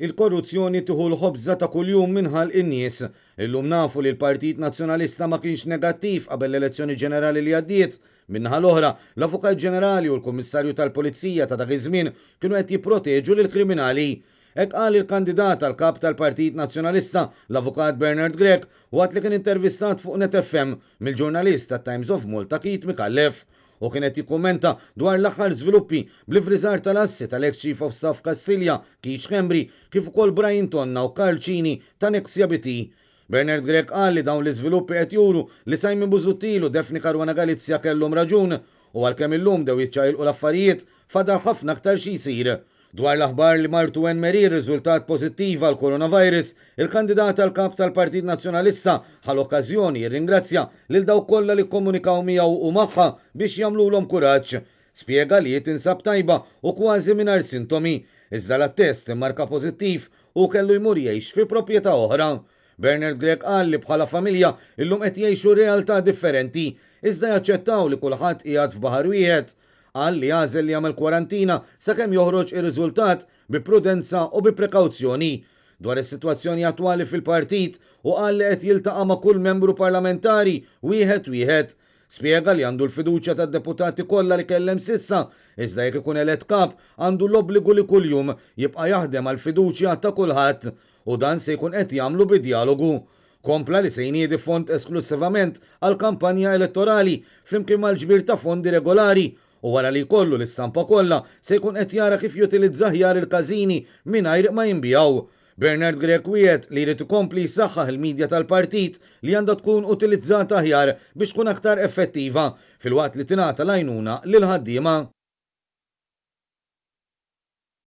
Il-korruzzjoni tieħu l-ħobża ta' kuljum minn ħalq in-nies. Illum nafu li l-Partit Nazzjonalista ma kienx negattiv qabel l-elezzjoni ġenerali li għaddiet. Min-naħa l-oħra, l-Avukat Ġenerali u l-Kummissarju tal-Pulizija ta' dak iż-żmien kienu qed jipproteġu lill-kriminali. Hekk qal il-kandidat għal Kap tal-Partit Nazzjonalista, l-Avukat Bernard Grech, waqt li kien intervistat fuq Net FM mill-ġurnalist tat-Times of Malta Keith Micallef. Hu kien qed jikkummenta dwar l-aħħar żviluppi bl-iffriżar tal-assi tal-eks Chief of Staff Kastilja, Keith Schembri, kif ukoll Brian Tonna u Karl Cini ta' Nexia BT. Bernard Grech qal li dawn l-iżviluppi qed juru li Simon Busuttil u Daphne Caruana Galizia kellhom raġun u għalkemm illum bdew jiċċaqilqu l-affarijiet, fadal ħafna aktar xi jsir. Dwar l-aħbar li martu Anne Marie rriżultat pożittiva għall-coronavirus, il-kandidat għal Kap tal-Partit Nazzjonalista ħa l-okkażjoni jirringrazzja lil dawk kollha li kkomunikaw miegħu u magħha biex jagħmlulhom kuraġġ. Spjega li hi tinsab tajba u kważi mingħajr sintomi, iżda la t-test immarka pożittiv hu kellu jmur jgħix fi proprjetà oħra. Bernard Grech qal li bħala familja illum qed jgħixu realtà differenti, iżda jaċċettaw li kulħadd qiegħed f'baħar wieħed. Qal li għażel li jagħmel kwarantina sakemm joħroġ ir-riżultat bi prudenza u bi prekawzjoni. Dwar is-sitwazzjoni attwali fil-partit, hu qal li qed jiltaqa' ma' kull membru parlamentari wieħed wieħed. Spjega li għandu l-fiduċja tad-deputati kollha li kellem s'issa, iżda jekk ikun elett kap għandu l-obbligu li kuljum jibqa' jaħdem għall-fiduċja ta' kulħadd u dan se jkun qed jagħmlu bi djalogu. Kompla li se jniedi fond esklussivament għall-kampanja elettorali flimkien mal-ġbir ta' fondi regolari u wara li jkollu l-istampa kollha se jkun qed jara kif jutilizza aħjar il-każini mingħajr ma jinbiegħu. Bernard Grech wiegħed li jrid ikompli jsaħħaħ il-media tal-partit li għandha tkun utilizzata aħjar biex tkun aktar effettiva filwaqt li tingħata l-għajnuna lill-ħaddiema.